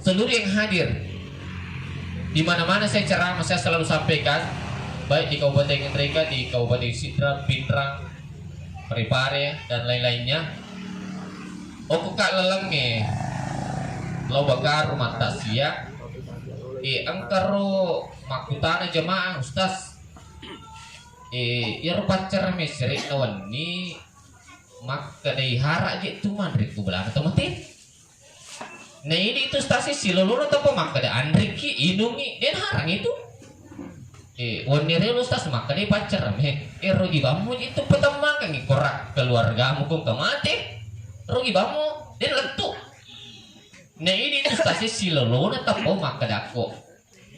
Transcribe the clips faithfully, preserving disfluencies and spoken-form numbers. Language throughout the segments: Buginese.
Seluruh yang hadir, di mana-mana saya ceramah, saya selalu sampaikan, baik di Kabupaten Nreka, di Kabupaten Sidrap, Pinrang, Parepare, dan lain-lainnya. Okko ka lalengnge lao bakaru mattasia, eh, engkaro makkutana jamaah, Ustaz, eh, iyaro paccara messere'na wenni makkedai hara je tu manre ku belana tomate. Na idi tu stasi silolona tappa makkeda anriki, inungi, den harang itu. Eh, wenni relo stasi makkeda paccerem, he, eh, rogi bammu itu petemmakangi korak keluargamu kong kamate. Rogi bammu, den lettu. Na idi tu stasi silolona tappa makkedako.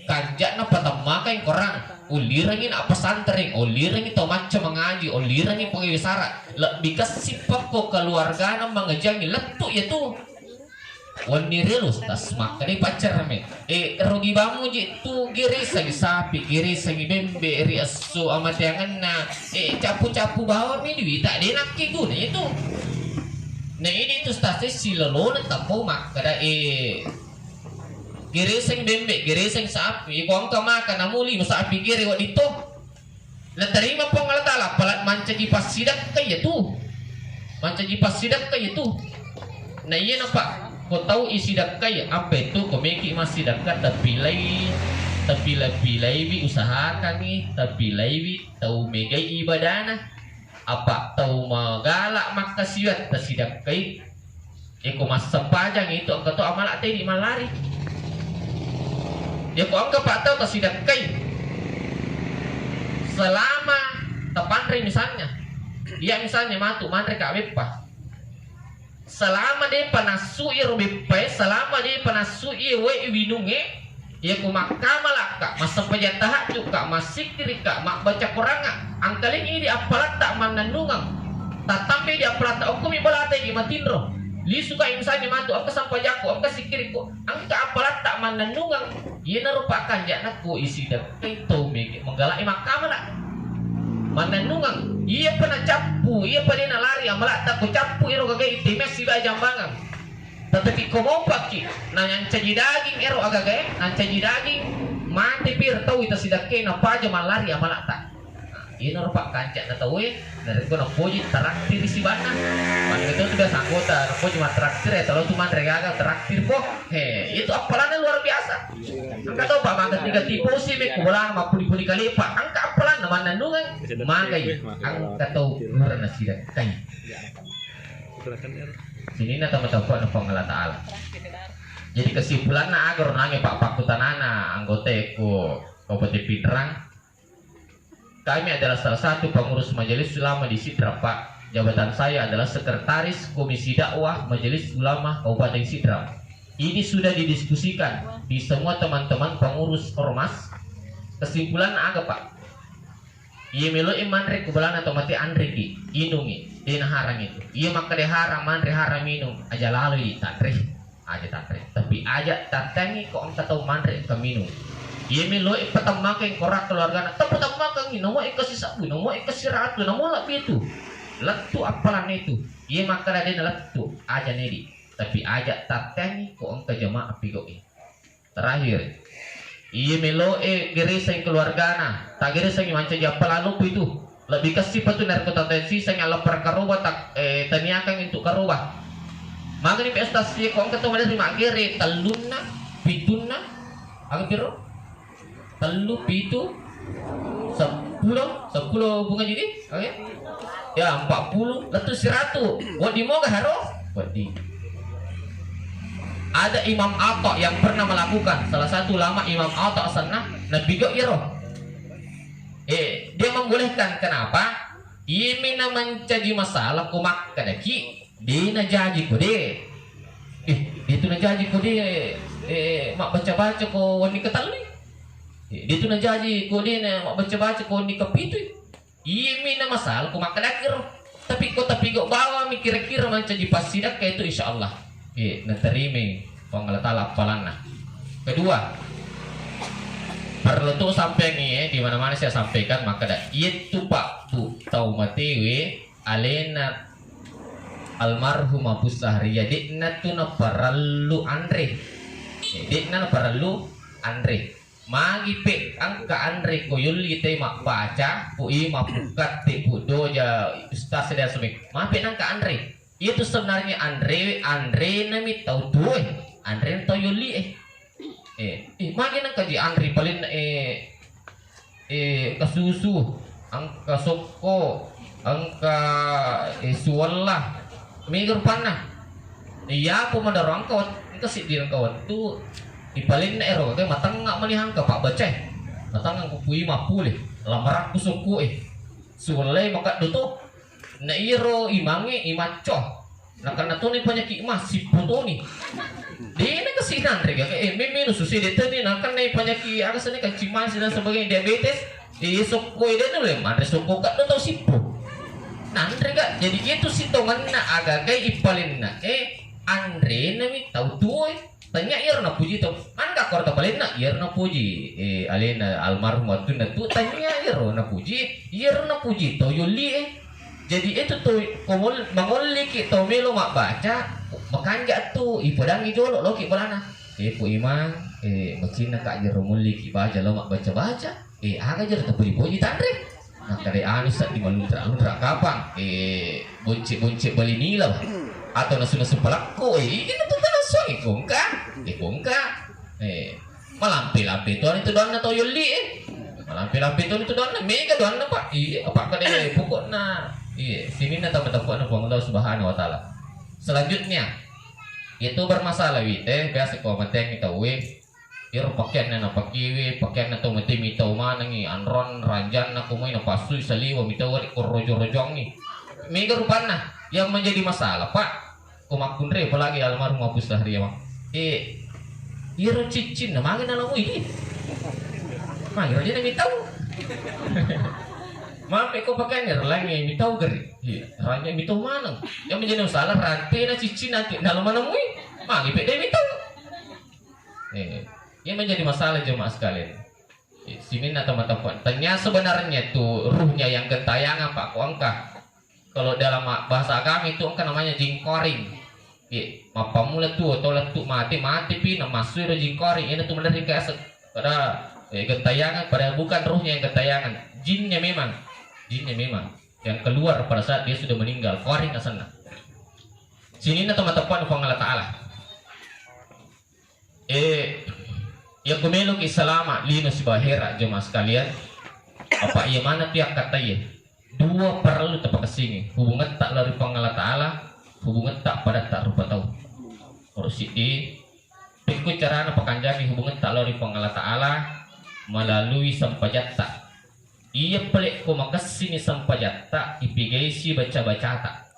Kanja'na patemmakai korang, ullirengi na pesantren, ullirengi tau macca mangaji, ullirengi pegawai sara, lebbi kessi pakko keluargana mangajiangi lettu ya tu. Wenni relo tas makkani paccerme. Eh, rogi bammu ji tu giresangi sapi, giresangi bembe ri esso amateangenna. Eh, cappu-cappu bawang mi duita de nakki guna itu. Na ini tu stasi silolona tappa makkeda, eh, Gereseng bembe, gereseng sapi. Iko engka maka namuli sapi gere wedding to. Naterima Puang Allah Taala, apalagi mancaji passidakka iya tu. Mancaji passidakka iya tu. Na iya napa ko tau isidakkai, apa itu ko meki massidakka, tapilai, tapila-pilaiwi, usahakangi, tapilaiwi tau megai ibadana. Apa tau magala makkasiwiang tasidakkai. Eko massempajang itu engka to amala tedi mallari. Eko engka pa tau tasidakkai. Selama tapanre misalnya. Iya misalnya matu manre ka beppa. Selama de panassu iro beppae, selama de panassu iye wae winungnge, iya ku makkamalakka, massempajang tahajjukka, massikkirikka, mabbaca Qurangnga, angkalingi di appalatta mannennungeng. Tattampe di appalatta, okkomi balatai di matinro. Lisuka misalnya matu, engka sempajakku, engka sikkirikku, engka appalatta mannennungeng. Iyanaro pakkanja'na ko isidakkai tau mege menggalai makkamala. Mannennungeng, iyapa nacappu, iyapa de nalari amalatta ko cappu ero gagai temessi bae jambangeng. Tetapi ko mopakki, na nancaji daging ero agagae, nancaji daging mate pir tau ita sidakkai napaja mallari amalatta. Iyanaro pakkanca'na tauwe, narekko napoji traktir sibanna. Mangga to tu biasa anggota, napoji mattraktir, eh, talo tu manre gaga traktir po. He, itu appalanna luar biasa. Engka to pa magati-gati posi me ku bolana mappuli-puli kalepa. Engka appalanna mannennungeng, magai. Engka to pura nasidakkai. Sininna tama-tama na Puang Allah Taala. Jadi kesimpulanna aga ro nange pak pakkutanana anggota ku Kabupaten Pinrang. Kami adalah salah satu pengurus Majelis Ulama di Sidrap, Pak. Jabatan saya adalah Sekretaris Komisi Dakwah Majelis Ulama Kabupaten Sidrap. Ini sudah didiskusikan di semua teman-teman pengurus ormas. Kesimpulan aga, Pak? Iya melo'i manre ku bolana to mate anreki, inungi, de naharang itu. Iya makkeda harang manre, harang minung, aja laloi tanre. Aja tanre. Tapi aja tattengi ko engka tau manre, engka minung. Iya melo'i patemmakeng korak keluargana. Tappatemmakengi, nomoi kasi sabbu, nomoi kasi ratu, nomoi lebbi itu. Lettu appalanna itu. Iya makkeda de nalettu, aja nedi. Tapi aja tattengi ko engka jamaah pigo'i. Terakhir, iya melo'e gereseng keluargana, tageresengi mancaji appalanna loppo itu. Lebbi kessi patu narekko tatensisengi allappara karoba tak, eh, taniakang untuk karoba. Magani pe Ustaz, iya ko engka to maderi maggere tellunna, pitunna, aga piro? Tellu, pitu, seppulo, seppulo bunga jadi? Oke. Ya, empat puluh, lettu siratu. Wedding moga haro? Wedding. Ada Imam Atta yang pernah melakukan, salah satu ulama Imam Atta senna, napigo iro. Eh, dia membolehkan, kenapa? Iyami na mancaji masalah ko makkadaki, de najaji ko de. Eh, de tu najaji ko de, eh, mabbaca-baca ko wenni ketellu. Eh, de tu najaji ko de na mabbaca-baca ko wenni kepitu. Iyami na masalah ko makkadaki ro. Tapi ko tapigo bawang mi kira-kira mancaji passidakka itu, insya Allah, eh, naterimai Puang Allah Taala appalanna. Kedua, perlu tu sampeangi, eh, di mana-mana saya sampaikan, makkada, iyatu Pak Bu tau matewe, alena almarhumah Pu Sahria, de'na tu naparellu anre. Eh, de'na parellu anre. Magi pe engka anre ko yolli te mabbaca, pu i mapukatte, pu doja ustaz dan sebagainya. Mape nangka anre. Itu sebenarnya anre, anre nami tau tue, anre tau yolli eh. Eh, eh, magi nangka ji anre paling eh eh, engka susu, engka sokko, engka, eh, suwella. Mega rupanna. Iya, apa madaro engka wat-, engka siddi engka wettu, ipalenna ero, gaga matengnga mani hangka, Pak, bacae. Matengnga ku pui mappule, lamarakku sokko e. Suwellai makaddo to. Na iyaro imangnge, imacco. Nakenna toni panyaki emas, sippo toni. Dena kasi nanre ga, eh, meme no susi de toni, nakenna panyaki aga sene, kancing manis dan sebagainya, diabetes. Eh, sokko e de nulle manre sokko kaddo tau sippo. Nanre ga, jadi itu sitongenna agaga ipalenna, eh, anre nami tau tuo e. Tania iyaro napuji to. Mangka koro to palenna iyaro napuji, eh, alena almarhum wattunna tu, tania iyaro napuji, iyaro napuji to yolli, eh. Jadi itu tu ko mol-, mangolliki to melo mabbaca, makanja tu ipodangi jolo loki bolana. Eh, Pu Imang, eh, macinna ka jero molliki baca lo mabbaca-baca. Eh, aga jero tapuji-puji tanre. Nakkeda anu seddi malunra-lunra kapang, eh, bonce-bonce bali nilau atau nasu-nasu palakko, eh, itu tuh langsung, eh, kongka, eh, kongka, eh, malampe-lampe tuan itu doanna tau yolli, eh, malampe-lampe tuan itu doanna, mega doanna, Pak, iya, apa kada, eh, pokokna, iya, sininna tama-, tapuanna Puang Allah Subhanahu wa Ta'ala. Selanjutnya, itu bermasalah, wi, eh, biasa ko mateng tau, eh, Iyaro pakeanna napakewe, pakeanna tau mate mitau manengngi, anron ranjanna ko moi napassui saliwa mitau ri ko rojo-rojongngi. Mega rupanna yang menjadi masalah, Pak. Ko makkunrai apalagi almarhum Abu Syahriawan. Eh, iyaro ciccinna magi nalamui di. Magi rajana mitau. Mape ko pakeanna ralangi mitau gari. Iya, ranja mitau maneng. Yang menjadi masalah rantena ciccin nanti nalo manamui. Magi pede mitau. Eh, yang menjadi masalah jemaah sekalian. Eh, sininna teman-teman. Tanya sebenarnya tu ruhnya yang gentayangan, Pak, ko engka. Kalau dalam bahasa agama itu engka namanya jingkoring. Eh, mappammula tu atau lettu mati, mati pi namassu ro jingkoring. Ini tu meneri kasek. Pada, eh, gentayangan, pada bukan ruhnya yang gentayangan. Jinnya memang. Jinnya memang. Yang keluar pada saat dia sudah meninggal. Koring asenna. Sininna teman-teman Puang Allah Ta'ala. Eh, yakko meloki salama lino sibawa hera, jemaah sekalian, apa iya maneng tu yakkattaiye? Dua parellu tapakessingi, hubungetta lao ri Puang Allah Ta'ala, hubungetta padatta rupa tau. Nomor siddi, pekko carana pakanjami hubungetta lao ri Puang Allah Ta'ala melalui sempajatta. Iya pale ko makessini sempajatta, ipegaisi baca-bacata.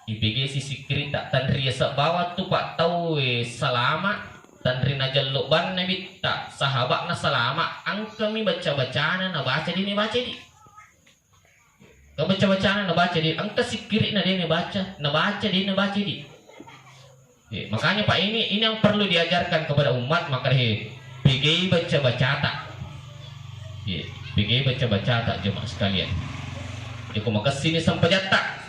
Ipegesi sikkiritta, tanri yaseng bawang tu, Pak, tauwe salama, tanri najello banna bitta, sahaba'na salama, engkami baca-bacana nabaca, dini baca di. Ka baca-bacana nabaca di, engka sikkiri'na dini baca, nabaca, dini baca di. Ya, makanya, Pak, ini, ini yang perlu diajarkan kepada umat, maka he, pegei baca-bacata. Ya, pegei baca-bacata, jemaah sekalian. Ya, ko makessini sempajatta.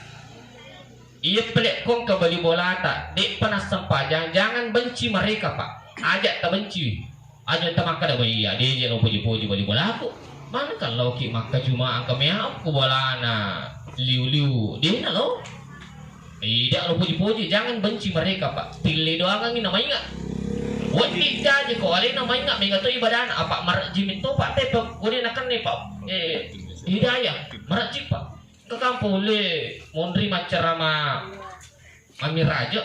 Iya pale ko engka bali bolata, de'pa nassempajang, jangan benci mereka, Pak. Aja tabenci. Aja tamakkada, "Wah, iya, de' je lo poji-poji bali bolaku." Mangka loki makka Jumaah engka meamku bolana liu-liu. De'na lo. Ida lo poji-poji, jangan benci mereka, Pak. Tille doangangi namainga. Wedding jaji ko alena mainga mega to ibadana, apa marejji metto, Pak, te pe-, kode nakenni, Pak. Eh, hidayah, marejji, Pak. Engka kampo ulle monri maccarama Mami Raja.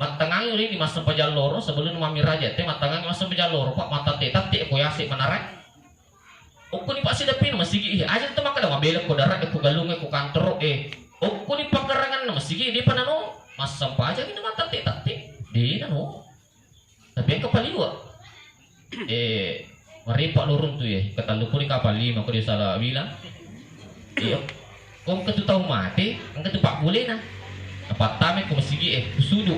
Mattengangi ulle ni massempajang loro, sebelum Mami Raja te mattengangi massempajang loro, Pak, matatte-tatte ko yase manarai. Okkoni, Pak, sidappina masigi, eh, aja tu makkada mabela ko darat, ko galung, ko kantoro, eh. Okkoni pakaranganna masigi, de'pa nano massempajang ni matatte-tatte. De' nano. Tapi engka paliwa. Eh, maripa lurung tu, eh, ketallu puni kapal lima, ko dia salah bilang. Iya. Ko engka tu tau mate, engka tu pabbulena. Napattama ko masigi, eh, kusudu.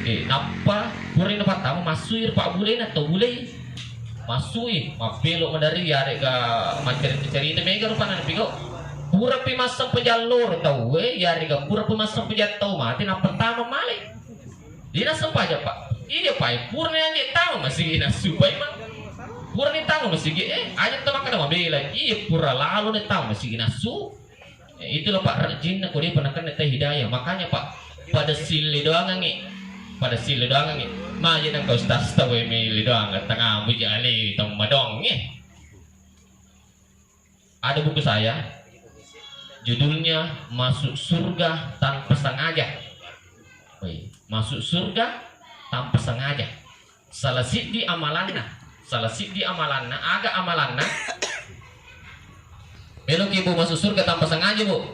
Eh, nappa pura napattama, massui pabbulena, tau bulei. Massui, mappelo madari, yarega maccarita-carita mega rupanna napigau. Pura pi massempajang loro tau, eh, yarega pura pi massempajang tau mate, napattama male. Dina sempajang, Pak. Iya, Pak, purani aja tama masigi nassu, Pak, Imam. Purani tama masigi, eh, aja to makkeda mabela. Iya, pura lalo ne tama masigi nassu. Eh, itu loh, Pak, rejinna ko dia pernah kena teh hidayah. Makanya, Pak, pada sille doangangngi. Pada sille doangangngi. Maja nang kau stas tahu eme le doang tengah muji ale temma doang, eh. Ada buku saya, judulnya Masuk Surga Tanpa Sengaja. Woi, Masuk Surga Tanpa Sengaja. Salah siddi amalanna, salah siddi amalanna, aga amalanna? Meloki, Bu, masuk surga tanpa sengaja, Bu.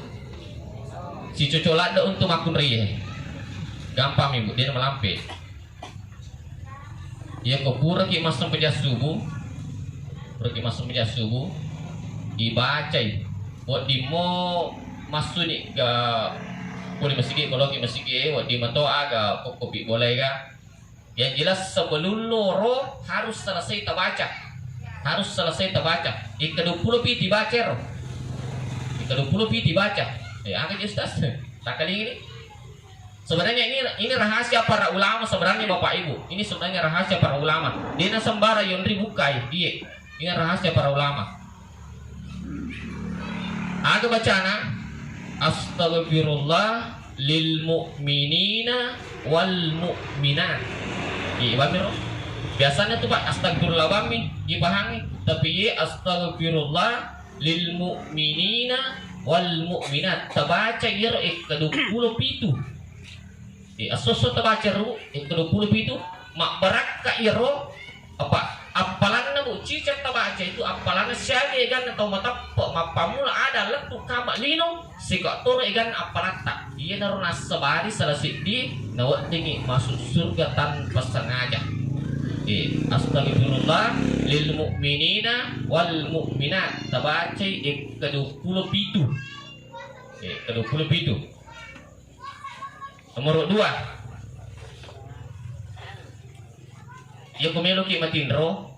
Si cocok ladde untuk makunrie. Gampang, Ibu, dia melampe. Iya, ko puraki massempajang subuh, puraki massempajang subuh, ibacai. Wedding mo massuni ga pole masigi, koloki masigi, wedding mato aga kokkopi bolai ga. Yang jelas sebelum loro harus selesai terbaca. Harus selesai terbaca. Ika dua puluh pi dibaca ro. Ika dua puluh pi dibaca. Eh, angkat Ustaz. Takali ini. Sebenarnya ini, ini rahasia para ulama sebenarnya, Bapak Ibu. Ini sebenarnya rahasia para ulama. Dia na sembara yonri bukai, iya. Ini rahasia para ulama. Aga bacana? Astaghfirullah lil mu'minina wal mu'minat. Iya, bammi ro. Biasanya tuh, Pak, astagfirullah bammi dipahangi. Tapi iya, astaghfirullah lil mu'minina wal mu'minat. Tabaca iyaro ekka dua puluh pitu. Eh, esso-esso tabaca ro, yang kedua puluh pitu, mabbarakka iyaro, apa, appalanna, Bu, ciceng tabaca itu, appalanna siaga eganna tau mateppe, mappammula ada lettu kama lino, sika toro eganna appalatta. Iyanaro nassabari salah siddi naweddingi masuk surga tanpa sengaja. Eh, astagfirullah lil mu'minina wal mu'minat, tabacai ekka dua puluh pitu. Eh, ekka dua puluh pitu. Nomor dua. Iya, ko meloki matinro,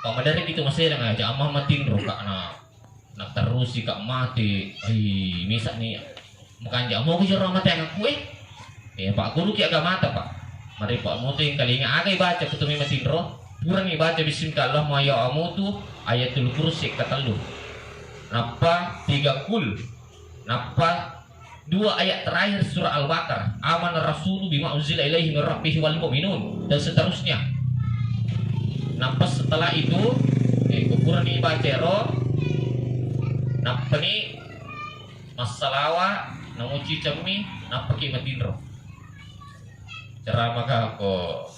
pamadariki tu masedang aja amma matinro, Kak, na, na terusi, Kak, mate. Ai, misa ni makanja mo ku jero mate aku, eh. Eh, Pak, guru ki agamata, Pak. Mari, Pak, mutu yang kalinga aga ibaca kutumi matinro. Purani baca bismika Allahumma ya amutu, ayatul kursi katellu. Nappa tiga kul. Nappa dua ayat terakhir surah Al-Baqarah, "Amana rasulu bima unzila ilaihi min rabbihi wal mu'minun," dan seterusnya. Nappa setelah itu, eh, kupurani baca ero, nappani massalawa, namuci cemmi, nappaki matinro. Ceramah kako.